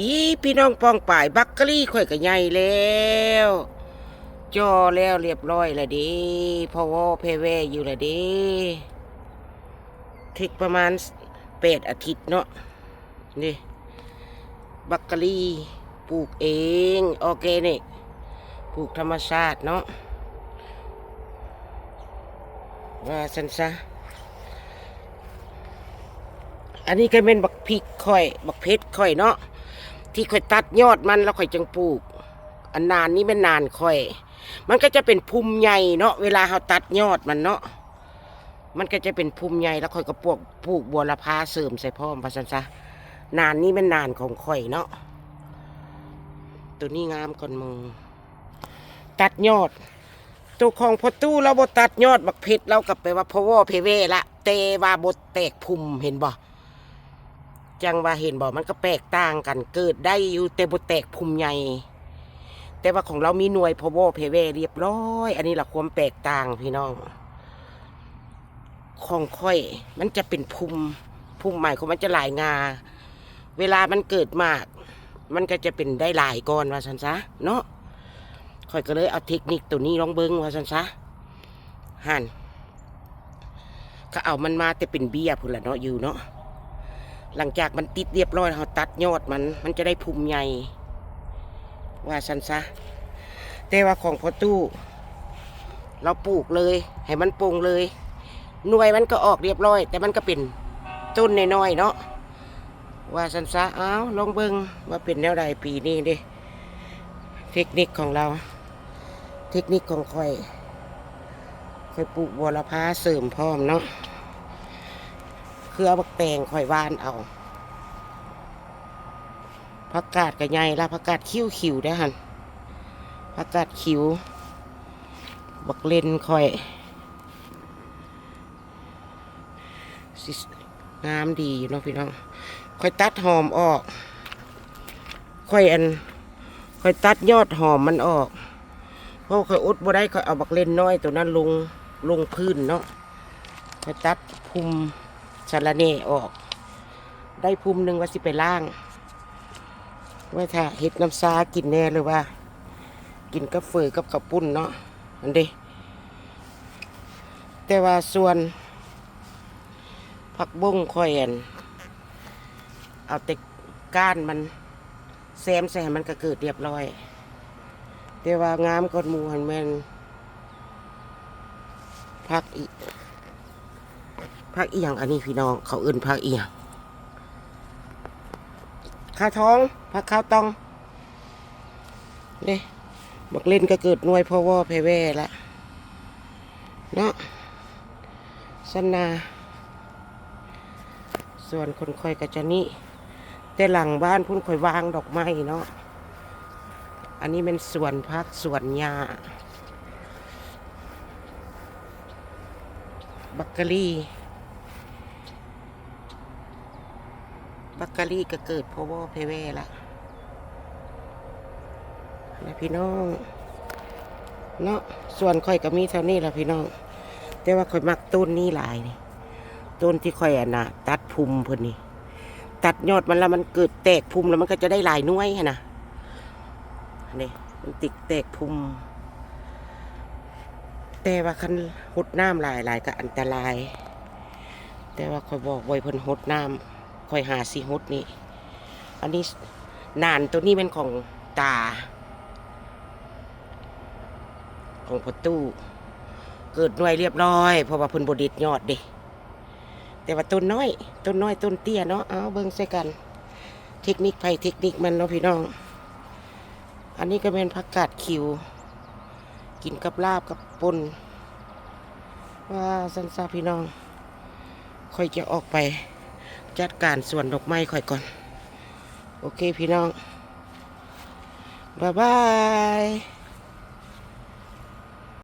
ອີ ພີ່ນ້ອງປ້ອງປາຍ ບັກກະລີຂ້ອຍກໍໃຫຍ່ແລ້ວ ຈໍ່ແລ້ວລຽບຮ້ອຍລະເດ້ ພໍວໍແຜ່ແວ່ຢູ່ລະເດ້ ເທັກປະມານແປດອາທິດເນາະ. ນີ້ ບັກກະລີ ປູກເອງ ອອແກນິກ ປູກທຳມະຊາດເນາະ ວ່າຊັ້ນຊະ. ອັນນີ້ກໍແມ່ນບັກພິກຂ້ອຍ ບັກເຜັດຂ້ອຍເນາະ ທີ່ຂ້ອຍຕັດຍອດມັນແລ້ວຂ້ອຍຈຶ່ງປູກ. ອັນໜານນີ້ແມ່ນໜານຂ້ອຍ ມັນກໍຈະເປັນພຸ່ມໃຫຍ່ເນາະ ເວລາເຮົາຕັດຍອດມັນເນາະ ມັນກໍຈະເປັນພຸ່ມໃຫຍ່ ແລ້ວຂ້ອຍກໍປວກ ປູກບົວລະພາເສີມໃສ່ພ້ອມ ວ່າຊັ້ນຊະ. ໜານນີ້ແມ່ນໜານຂອງຂ້ອຍເນາະ ໂຕນີ້ງາມກ່ອນໝູ່ ຕັດຍອດ. ໂຕຂອງພໍ່ຕູ້ລາວບໍ່ຕັດຍອດບັກເຜັດ ລາວກໍແປວ່າພໍວໍແຜ່ແວ່ລະ ແຕ່ວ່າບໍ່ແຕກພຸ່ມ ເຫັນບໍ່? ຈັ່ງວ່າເຫັນບໍ່ ມັນກໍແຕກຕ່າງກັນ ເກີດໄດ້ຢູ່ ແຕ່ບໍ່ແຕກພຸ່ມໃຫຍ່ ແຕ່ວ່າຂອງລາວມີໜ່ວຍພໍວໍແຜ່ແວ່ລຽບຮ້ອຍ. ອັນນີ້ລະຄວາມແຕກຕ່າງພີ່ນ້ອງ ຂອງຂ້ອຍມັນຈະເປັນພຸ່ມ ພຸ່ມໝາຍຄວາມມັນຈະຫຼາຍງ່າ ເວລາມັນເກີດໝາກ ມັນກໍຈະເປັນໄດ້ຫຼາຍກ່ອນ ວ່າຊັ້ນຊະເນາະ. ຂ້ອຍກໍເລີຍເອົາເທັກນິກໂຕນີ້ລອງເບິ່ງ ວ່າຊັ້ນຊະ. ຫັ້ນ ກໍເອົາມັນມາແຕ່ເປັນເບ້ຍພຸ້ນລະເນາະ ຢູ່ເນາະ ຫຼັງຈາກມັນຕິດລຽບຮ້ອຍ ເຮົາຕັດຍອດມັນ ມັນຈະໄດ້ພຸ່ມໃຫຍ່ ວ່າຊັ້ນຊະ. ແຕ່ວ່າຂອງພໍ່ຕູ້ລາວປູກເລີຍ ໃຫ້ມັນປົ່ງເລີຍ ໜ່ວຍມັນກໍອອກລຽບຮ້ອຍ ແຕ່ມັນກໍເປັນຕົ້ນນ້ອຍໆເນາະ ວ່າຊັ້ນຊະ. ອ້າວ ລອງເບິ່ງວ່າເປັນແນວໃດປີນີ້ເດ້ ເທັກນິກຂອງລາວ ເທັກນິກຂອງຂ້ອຍ ຂ້ອຍປູກບົວລະພາເສີມພ້ອມເນາະ ຄືເອົາບັກແຕງຂ້ອຍຫວ່ານເອົາ. ຜັກກາດກໍໃຫຍ່ລະ ຜັກກາດຂິວໆເດ້ຫັ້ນ ຜັກກາດຂິວ ບັກເລັ່ນຂ້ອຍ ຊິງາມດີຢູ່ເນາະພີ່ນ້ອງ. ຂ້ອຍຕັດຫອມອອກ ຂ້ອຍອັນ ຂ້ອຍຕັດຍອດຫອມມັນອອກ ເພາະຂ້ອຍອົດບໍ່ໄດ້ ຂ້ອຍເອົາບັກເລັ່ນນ້ອຍໂຕນັ້ນລົງ ລົງພື້ນເນາະ. ຂ້ອຍຕັດພຸ່ມສະລະແໜ່ອອກ ໄດ້ພຸ່ມໜຶ່ງວ່າຊິໄປລ້າງ ໄວ້ຖ້າເຮັດນ້ຳຊາກິນແດ່ ຫຼືວ່າກິນກັບເຝີກັບເຂົ້າປຸ້ນເນາະ ຫັ້ນເດ້. ແຕ່ວ່າສ່ວນຜັກບົ້ງຂ້ອຍ ອັນ ເອົາແຕ່ກ້ານມັນ ແຊມໃສ່ໃຫ້ມັນກະເກີດລຽບຮ້ອຍ ແຕ່ວ່າງາມກ່ອນໝູ່ຫັ້ນແມ່ນຜັກອີ ຜັກອີ່ຫຍັງອັນນີ້ພີ່ນ້ອງ ເຂົາເອີ້ນຜັກອີ່ຫຍັງ ຂາທອງ ຜັກຂາວຕ່ອງເດ້. ບັກເລັ່ນກໍເກີດໜ່ວຍພໍວໍແຜ່ແວ່ລະເນາະ. ຊັ້ນນາ ສວນຄົນຂ້ອຍກໍຈະນີ້ ແຕ່ຫຼັງບ້ານພຸ້ນຂ້ອຍວາງດອກໄມ້ເນາະ. ອັນນີ້ແມ່ນສວນຜັກສວນຫຍ້າ ບັກກະລີ ບັກກະລີກໍເກີດພໍວໍແຜ່ແວ່ລະ ລະພີ່ນ້ອງເນາະ. ສວນຂ້ອຍກໍມີເທົ່ານີ້ລະພີ່ນ້ອງ ແຕ່ວ່າຂ້ອຍມັກຕົ້ນນີ້ຫຼາຍນີ້ ຕົ້ນທີ່ຂ້ອຍ ອັນນ່າ ຕັດພຸ່ມເພິ່ນນີ້ ຕັດຍອດມັນລະ ມັນເກີດແຕກພຸ່ມລະ ມັນກໍຈະໄດ້ຫຼາຍໜ່ວຍຫັ້ນນະ ນີ້ ມັນຕິກແຕກພຸ່ມ. ແຕ່ວ່າຄັນຫົດນ້ຳຫຼາຍໆກໍອັນຕະລາຍ ແຕ່ວ່າຂ້ອຍບອກບໍ່ໃຫ້ເພິ່ນຫົດນ້ຳ ຂ້ອຍຫາຊິຫົດນີ້. ອັນນີ້ໜານໂຕນີ້ແມ່ນຂອງຕາ ຂອງພໍ່ຕູ້ ເກີດໜ່ວຍລຽບຮ້ອຍ ເພາະວ່າເພິ່ນບໍ່ເດັດຍອດເດ້. ແຕ່ວ່າຕົ້ນນ້ອຍ ຕົ້ນນ້ອຍຕົ້ນເຕ້ຍເນາະ. ເອົາເບິ່ງໃສ່ກັນ ເທັກນິກໃຜເທັກນິກມັນເນາະພີ່ນ້ອງ. ອັນນີ້ກໍແມ່ນຜັກກາດຂິວ ກິນກັບລາບກັບປົ່ນ ວ່າຊັ້ນຊະພີ່ນ້ອງ. ຂ້ອຍຈະອອກໄປຈັດການສວນດອກໄມ້ຂ້ອຍກ່ອນ. ໂອເຄພີ່ນ້ອງ ບາຍບາຍ.